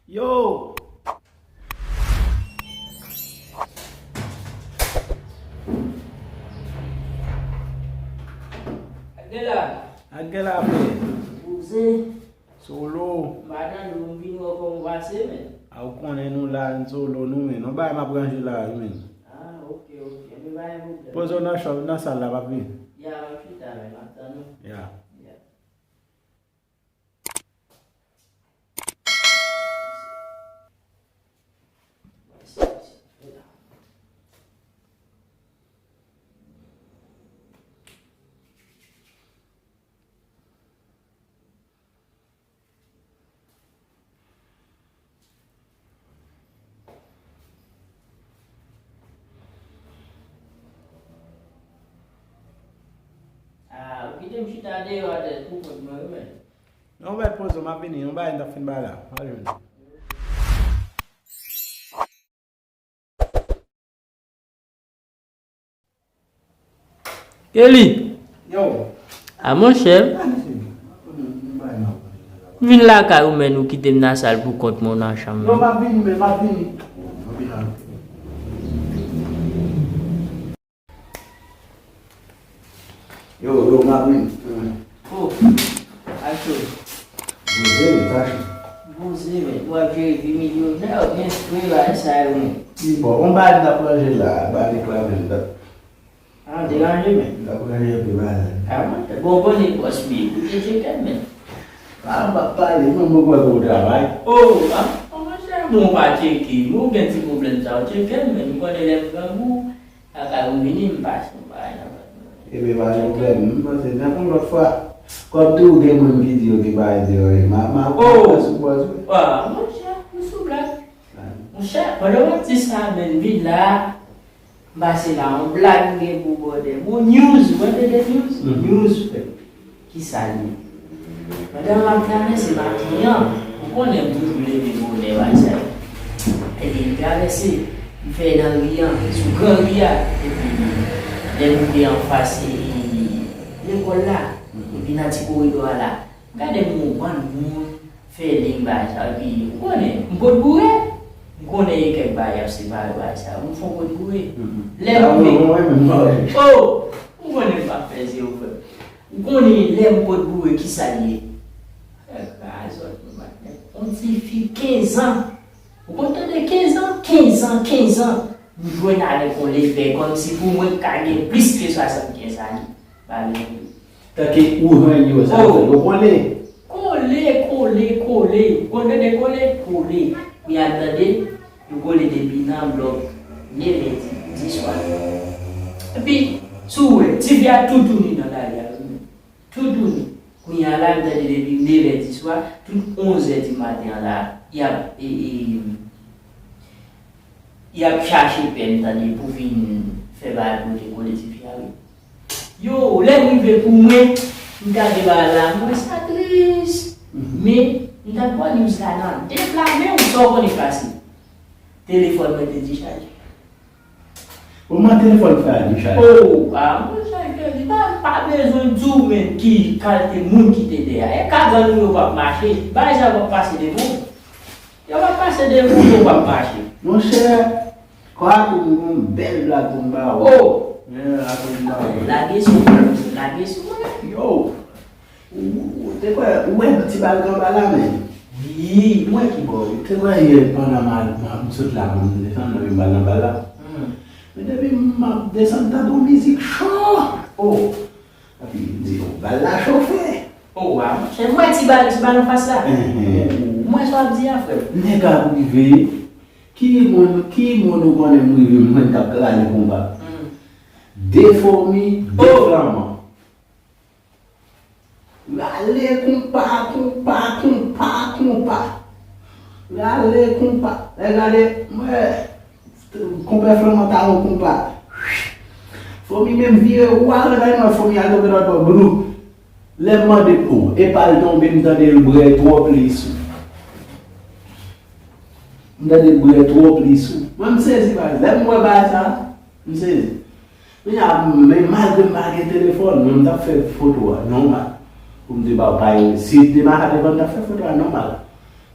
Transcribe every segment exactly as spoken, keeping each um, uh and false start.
Yo! Gade la. Gade la, frè. Bouzen. Solo. M pa tande w, m vin wè kòman w pase, men. A, ou konnen nou la, n solo nou, men. Nou bay m ap ranje la, wi, men. Ah, ok, ok. Men pa gen pwoblèm. Poze w nan chanm, nan sal la, m ap vini. Ya, m ap chita, men, m ap tann ou. Ya. Ya. Ah, ou kite m chita deyò atè pou kont mwen, wi, men. Yon bèl poze, m ap vini. Yon bagay m t ap fin bay la. M ap vini. Kelly! Yo! A, monchè. Gade se, m bay nan. M vin lakay ou, men ou kite m nan sal pou kont mwen nan chanm. Yo, m ap vini, men m ap vini. Yo, yo, m ap vini. Oh, Acho. Poze, men, Acho. Poze, men. W ap jere vi milyonè, w gen espri bagay sa yo, men. Ki bon, on bagay m t ap ranje la, bagay la menm, dat. Ah, deranje, men. M t ap ranje epi bagay la. Ah, mwen, bon, bon, li pwòs, men, koute tcheke m, men. Ah, m ap pale, mwen, mwen kwè ke w travay. Oh, ah, oh, monchè, bon, w pa tcheke m, ou gen ti pwoblèm sa, w tcheke m, men, m konnen lè m grangou. Lakay ou vini, m pase, m pa nan pran. Ebyen, pa gen pwoblèm, m panse se pou lòt fwa. Kòm tou gen moun ki di yo gen bagay deranje, m a, m a, oh, sou pòz, wi. Ah, monchè, ou sou blag. Ah. Monchè, pandan w ap di sa, men vin la, m pase la, yon blag m gen pou w bòdè. Bon, news, ou konn tande news? Mhm. News, frè. Kisa l ye? Pandan m ap travèse maten an, ou konnen m toujou leve bonè, bagay sa yo. Ebyen, m travèse, m fè nan ri an, sou gran ri a, epi lè m rive anfas, e, lekòl la, epi nan ti koridò a la, m gade m wè yon bann moun fè liy bagay sa yo, epi ou konnen, m pot boure, m konnen gen kèk bagay y ap separe bagay sa yo, m fè yon pot boure. Mhm. Lè m rive, oh! Ou konnen m pa fè zewo, frè. Ou konnen lè m pot boure, kisa l ye? Fè krazòt, mwen, yon ti fi kenz an. Ou konn tande kenz an? Kenz an, kenz an. M jwenn avèk yon lepè kòmsi pou mwen ka gen plis ke swasannkenz ane. Ba men. Tanke ou jwenn yo, sa yo kole. Kole, kole, kole. Ou konn tande kole? Kole. Ou al tande? Yo kole depi nan blòk nevè di, di swa. Epi, si w wè, ti fi a toutouni nan lari a, wi. Toutouni. Kounye a la, m tande depi nevè di swa, tout onzè di maten an la, y ap, e, e, y ap chache pè m tande pou vin fè bagay pou yo te kole ti fi a, wi. Yo, lè m rive pou mwen, m gade bagay la, m wè sa tris. Mhm. Men, m t ap pran news la nan de pla men, ou sa w konnen k pase. Telefòn mwen te dechaje. Kòman telefòn fè a dechaje? Oh, ah, monchè, Kelly, pa, pa bezwen di w menm ki kalite moun ki te dèyè a. E kabann ou yo p ap mache, bagay sa yo p ap pase devan w. Yo p ap pase devan w, yo p ap mache. Monchè, Kwaku, m gen yon bèl blag pou m ba ou. Oh! Gen yon blag pou m ba ou. Lage sou mwen, lage sou mwen. Yo! Ou, ou te kwè, ou wè ti bal k anba la, men? Wi. M wè ki bò, wi. Te kwè yè pandan m al, m, m sot la pou m desann, m bal nan bal la. Hmm. Men depi m ap desann, m tande yon mizik cho. Oh! Epi m di, oh, bal la chofe. Oh, wa, monchè, m wè ti bal, ti bal anfas la. Mhm. Oh, m wè sa w ap di a, frè m. Nèg ap rive. Ki moun, ki moun ou konnen m rive, m jwenn k ap kraze konba? Hmm. De fomi, de flanman. Rale konpa, konpa, konpa, konpa. Rale konpa. Lè gade, mwen, konpè flanman ta yon konpa. Fomi menm vire, wa, rale mwen, fomi al tonbe lòt bò, blou. Lè m mande, oh, e pa l tonbe, m tande l brè twòp li sou. M tande l brè twòp li sou. Mwen, m sezi, pa, lè m wè bagay sa, m sezi. Kounye a, men malgre m pa gen telefòn, men m t ap fè foto a nòmal. Pou m te ba w pa, si te maka devan, m t ap fè foto a nòmal.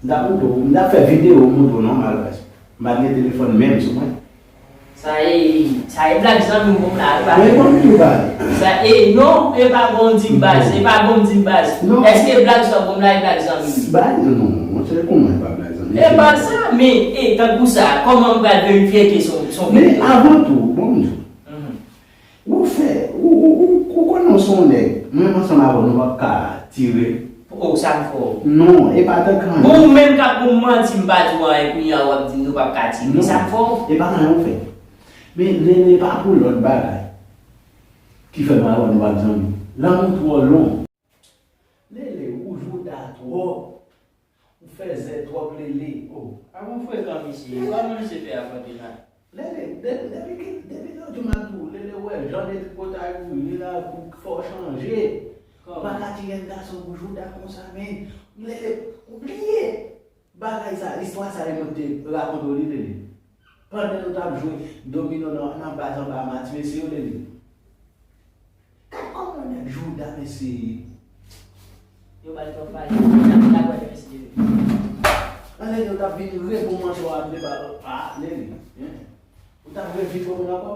M t ap montre w, m t ap fè videyo montre w nòmal baz. M pa t gen telefòn menm sou mwen. Sa e, sa e blag zanmi w ban m la, wi pa? Men bon, m di w baz. Sa e, non, e pa bon di m baz, e pa bon di m baz. Non. Èske blag sa w ban m la e blag zanmi w? Baz, non, monchè, kòman e pa blag zanmi? E pa sa, men, e, tankou sa, kòman m pral verifye ke se yon, se yon videyo? Men avan tou, bon, m di w. Ou fè, ou, ou, ou, ou konnen w se yon nèg, mwen menm ansanm avè w nou p ap ka tire. Oh, sa m fè w. Non, e pa tank anyen. Bon, ou menm k ap ban m manti, m pa di w anyen, kounye a w ap di m nou p ap ka tire. Non, sa m fè w. E pa anyen ou fè. Men, Lele, pa pou lòt bagay ki fè mwen avè w nou p ap zanmi. Lanmou twò long. Lele, ou jouda twòp. Ou fèzè twòp Lele. Oh. A bon frekan misye ye. Kòman misye fè a fè de la? Lele, depi, depi, depi lòt jou m ap di w, Lele wè jan de tripotay ou ye la pou fè w chanje. Ou pa ka tire yon gason pou jouda konsa, men. Lele, ou bliye bagay sa, istwa sa e mwen ki te rakonte w li, Lele. Pandan nou t ap jwe domino nan, nan baz anba a ti mesye yo, Lele. Gad kòman nèg jouda mesye ye. Yo ba l twòp pale. N ap, n ap wè demen si Dye vle. Anlè yo t ap vin repon manchè w ap deba a Lele. Ou t ap revin repon ankò?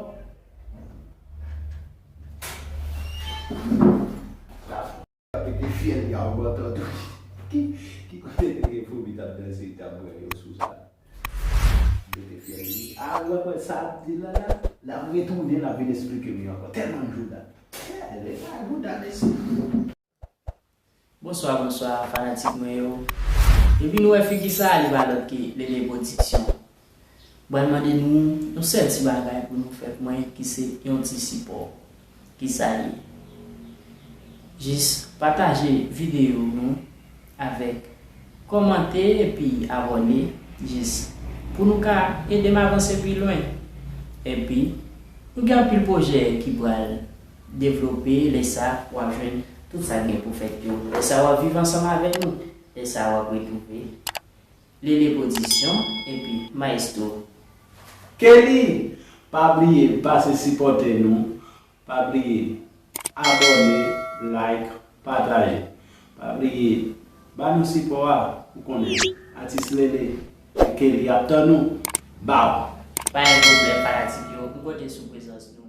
Ap mete fyèl li a w bò tòt ou. Ki, ki kote li gen fobi t ap danse, li t ap bwè yo sou sa? Mete fyèl li. A, ou wè sa ap di la la? L ap retounen, l ap vin esplike m yo ankò. Tèlman l jouda. Fyèl, e pa jouda, mesye. Bonswa, bonswa, fanatik mwen yo. Epi nou wè figi sa, li pa lòt ke Lele Production. M pral mande nou yon sèl ti bagay pou nou fè pou mwen, ki se yon ti sipò. Kisa l ye? Jis pataje videyo nou avèk kòmante epi abòne, jis pou nou ka ede m avanse pi lwen. Epi, nou gen anpil pwojè ki pral devlope, lè sa w ap jwenn tout sa k gen pou fèt yo. Lè sa w ap viv ansanm avèk nou, lè sa w ap retwouve Lele Production epi Maestro. Kelly, pa bliye pase sipòte nou, pa bliye abòne, like, pataje. Pa bliye ba nou sipò a, ou konnen atis Lele e Kelly ap tann ou. Baw! Pa gen pwoblèm fanatik yo, m konte sou prezans nou.